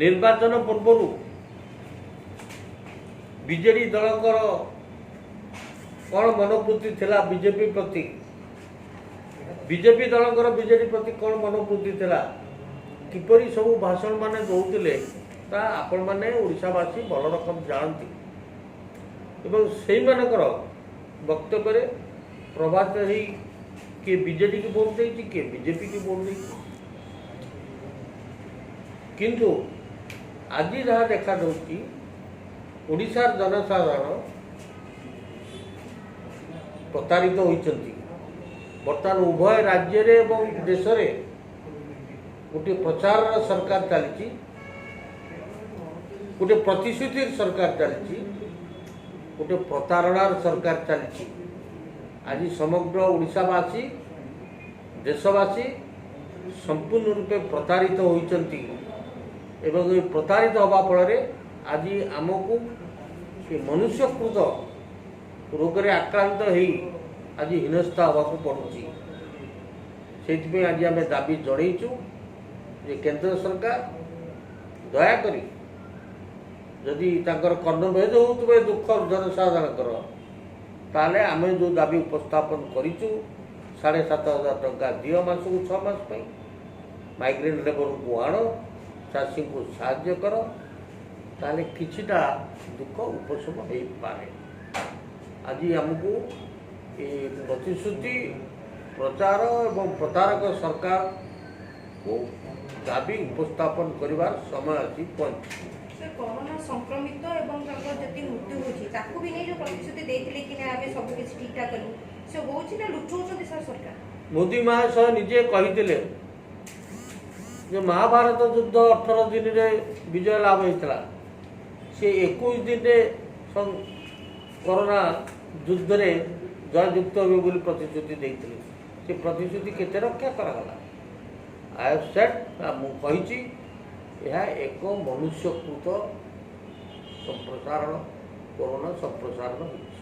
ନିର୍ବାଚନ ପୂର୍ବରୁ ବିଜେଡ଼ି ଦଳଙ୍କର କ'ଣ ମନୋବୃତ୍ତି ଥିଲା ବିଜେପି ପ୍ରତି, ବିଜେପି ଦଳଙ୍କର ବିଜେଡ଼ି ପ୍ରତି କ'ଣ ମନୋବୃତ୍ତି ଥିଲା, କିପରି ସବୁ ଭାଷଣ ମାନେ ଦେଉଥିଲେ, ତା ଆପଣମାନେ ଓଡ଼ିଶାବାସୀ ଭଲ ରକମ ଜାଣନ୍ତି। ଏବଂ ସେଇମାନଙ୍କର ବକ୍ତବ୍ୟରେ ପ୍ରଭାବିତ ହେଇ କିଏ ବିଜେଡ଼ିକି ଭୋଟ ଦେଇଛି, କିଏ ବିଜେପିକି ଭୋଟ ଦେଇଛି। କିନ୍ତୁ ଆଜି ଯାହା ଦେଖାଯାଉଛି, ଓଡ଼ିଶାର ଜନସାଧାରଣ ପ୍ରତାରିତ ହୋଇଛନ୍ତି। ବର୍ତ୍ତମାନ ଉଭୟ ରାଜ୍ୟରେ ଏବଂ ଦେଶରେ ଗୋଟିଏ ପ୍ରଚାରର ସରକାର ଚାଲିଛି, ଗୋଟିଏ ପ୍ରତିଶ୍ରୁତିର ସରକାର ଚାଲିଛି, ଗୋଟିଏ ପ୍ରତାରଣାର ସରକାର ଚାଲିଛି। ଆଜି ସମଗ୍ର ଓଡ଼ିଶାବାସୀ, ଦେଶବାସୀ ସମ୍ପୂର୍ଣ୍ଣ ରୂପେ ପ୍ରତାରିତ ହୋଇଛନ୍ତି ଏବଂ ଏ ପ୍ରତାରିତ ହେବା ଫଳରେ ଆଜି ଆମକୁ ସେ ମନୁଷ୍ୟକୃତ ରୋଗରେ ଆକ୍ରାନ୍ତ ହେଇ ଆଜି ହୀନସ୍ଥା ହେବାକୁ ପଡ଼ୁଛି। ସେଇଥିପାଇଁ ଆଜି ଆମେ ଦାବି ଜଣେଇଛୁ ଯେ କେନ୍ଦ୍ର ସରକାର ଦୟାକରି ଯଦି ତାଙ୍କର କର୍ଣ୍ଣଭେଦ ହେଉଥିବ ଏ ଦୁଃଖ ଜନସାଧାରଣଙ୍କର, ତାହେଲେ ଆମେ ଯେଉଁ ଦାବି ଉପସ୍ଥାପନ କରିଛୁ, 7500 ଟଙ୍କା ଦିଅ ମାସକୁ 6 ମାସ ପାଇଁ, ମାଇଗ୍ରେଣ୍ଟ ଲେବରକୁ ଆଣ, ଚାଷୀଙ୍କୁ ସାହାଯ୍ୟ କର, ତାହେଲେ କିଛିଟା ଦୁଃଖ ଉପଶମ ହେଇପାରେ। ଆଜି ଆମକୁ ଏ ପ୍ରତିଶ୍ରୁତି, ପ୍ରଚାର ଏବଂ ପ୍ରତାରକ ସରକାରକୁ ଦାବି ଉପସ୍ଥାପନ କରିବାର ସମୟ ଆସି ପହଞ୍ଚିଛି। ସେ କରୋନା ସଂକ୍ରମିତ ଏବଂ ତାଙ୍କର ଯେତିକି ମୃତ୍ୟୁ ହେଉଛି, ତାକୁ ବି ନେଇ ଯେଉଁ ପ୍ରତିଶ୍ରୁତି ଦେଇଥିଲେ କି ନା ଆମେ ସବୁ କିଛି ଠିକଠାକ କରିବୁ, ସେ ହେଉଛି ନା ଲୁଚଉଛନ୍ତି ସାର୍ ସରକାର? ମୋଦି ମହାଶୟ ନିଜେ କହିଥିଲେ ଯେ ମହାଭାରତ ଯୁଦ୍ଧ 18 ଦିନରେ ବିଜୟ ଲାଭ ହେଇଥିଲା, ସେ 21 ଦିନରେ କରୋନା ଯୁଦ୍ଧରେ ଜୟଯୁକ୍ତ ହେବେ ବୋଲି ପ୍ରତିଶ୍ରୁତି ଦେଇଥିଲେ। ସେ ପ୍ରତିଶ୍ରୁତି କେତେ ରକ୍ଷା କରାଗଲା? I have shed, ମୁଁ କହିଛି, ଏହା ଏକ ମନୁଷ୍ୟକୃତ ସମ୍ପ୍ରସାରଣ, କରୋନା ସମ୍ପ୍ରସାରଣ ହେଉଛି।